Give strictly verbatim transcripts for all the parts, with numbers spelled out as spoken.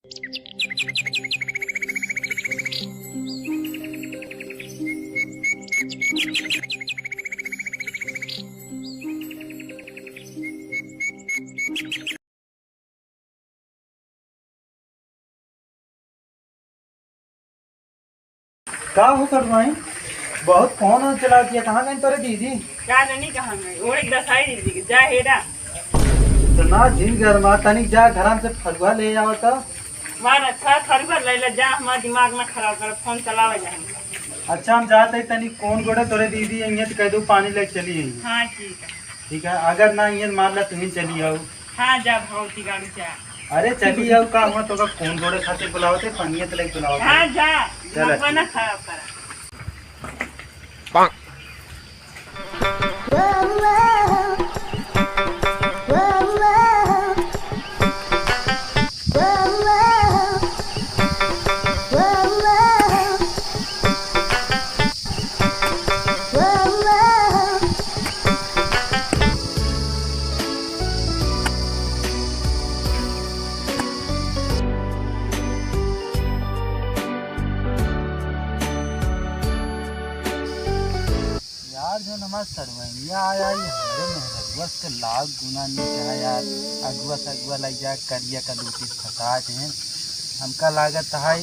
का हो सड़ुआइन, बहुत फोन ओन चला दिया, कहाँ गई तोरे दीदी? का जानी कहाँ गई, ओढ़ के दसाई दीदी के, जा हेरा। तो ना जिन घर में तनिक जा घर से फरुआ ले आवा तो। मार अच्छा फरुआ ले ले जा, हमार दिमाग ना खराब कर, फोन चलावे जा हम। अच्छा हम जात है तनिक कौन गोड़े तोरे दीदी अइहे तो कह दो पानी लेके चली आई। हाँ ठीक है। ठीक है, अगर ना अइहे तो मान ला तुम ही चली आओ। हाँ, जा भगवती गाड़ी जा। अरे चली आओ, का हुआ तो का कौन गोड़े खातिर बुलावते, पनिया तले बुलावते। हाँ, जा, चल, दिमाग ना खराब करा। यार, जौन हमार सड़ुआइनिया आया, ई हमरे मेहररुआ से लाख गुना नीक है यार। अगुआ सगुआ लग जाए, करिया का लूटी फसात हैं। हमका लागत है,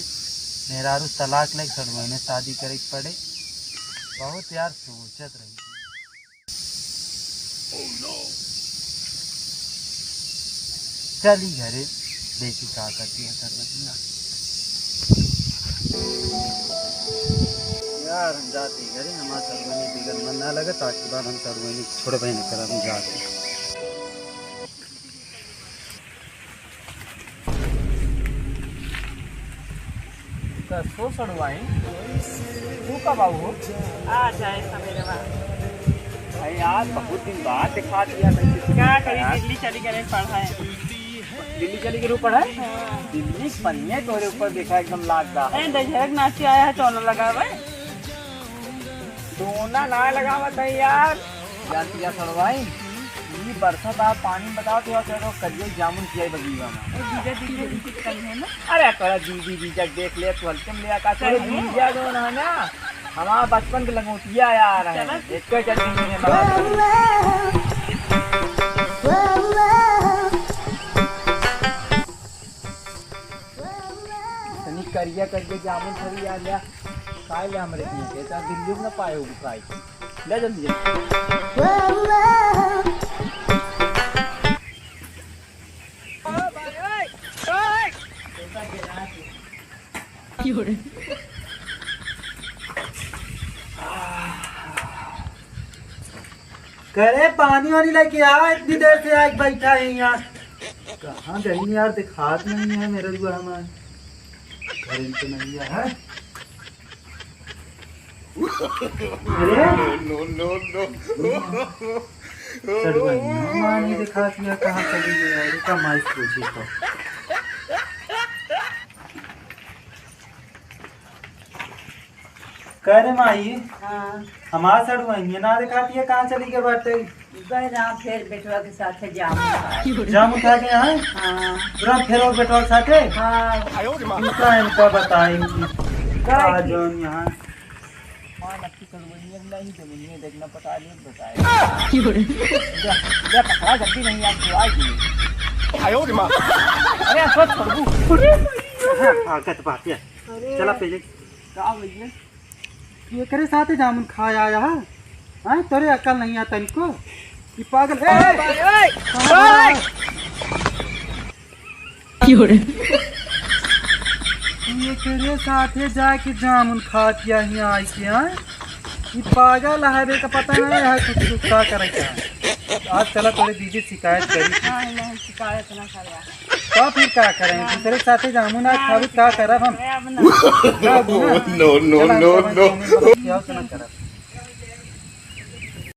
मेहरारू तलाक लेके सड़ुआइने शादी करे के पड़े। बहुत यार सोचत रही। चली घरे, देखी का करती है सड़ुआइनिया। यार, हम जाते ही घरे, हमार सड़ुआइनी बिगन मन ना लगे, ताकि बाद हम सड़ुआइनी छोड़बे न करब, हम जाते। तो सो सड़ुआइन, तू कब आऊ हो? आ जाए सवेरे बाद। अरे यार, बहुत दिन बाद दिखा दिया मैं किसी का करी, दिल्ली चली गए पढ़ाई। दिल्ली चली गई पढ़ाई? हाँ। दिल्ली पनिया तोरे ऊपर देखा एकदम लाग दा। ए, दशहरा के नाचे आया है, चौना लगावे। चौना ना लगावत है यार। जानती क्या सड़ुआइन? ई बरसात आ पानी में बताओ तो यार, करिया जामुन खियाई बगीचा में। ए, जीजा, जीजा, जीजा, कहीं है ना? अरे, तोरा दीदी जीजा देख ले, तू हल्के में ले आ, का तोरे चल, जीजा जो ना, ना, हमारा बचपन के लंगोटिया यार है। चलो। एक तो चल दीदी ने मारा। तनी करिया करिया जामुन थोड़ी आ गया। खाए ले हमरे दिए, तो दिल्ली में ना पाए हो खाए। ले जल्दी, जल्दी। करे पानी वानी लेके आ, इतनी देर से आके बैठा है यहाँ। कहाँ गई यार, दिखात नहीं है मेहररुआ हमार। घर इनके नहीं है। अरे? No, no, no, no। सड़ुआइन, माँ नहीं दिखात है, कहाँ चली गई यार, का माई पूछी तो। कह रे माई, हाँ। हमार सड़ुआइन ना दिखाती है, कहाँ चली गई बाटे? गए रहा फिर बेटवा के साथे जामुन खाए। जामुन खा के यहाँ? हाँ। राम फिर और बेटवा के साथे? हाँ। इनका, इनका बताई कि का का है? जौन यहाँ? मान अब की सड़ुआइन नहीं, जमीन देखना पता नहीं, बताए। जा, जा पकड़ा जल्दी नहीं, आप बुआ जी। अरे, सोच छोड़बू। हाँ, हाँ, गत बात है। अरे। चला पहले। का भैया? एकरे साथे जामुन खाए आया है? हाँ, तोरे अकल नहीं है तनिको? ई पागल, ए, ए, ए, कहाँ ए! बा? क्यों रे? एकरे साथे जाके जामुन खात या हियाँ आई के, हाँ? ई पागल है बे, का पता नहीं है कुछ, कुछ का करे क्या। आज चला तोरे दीदी शिकायत करी। हाँ, नहीं, शिकायत ना करवा। तो फिर का करें? हाँ। दूसरे के साथे जामुन आज हाँ, खाबू, का करब हम? अब ना। ना, अब ना। No, no, चला, no, चला, no। जामुन खाबू, क्या उतना करब?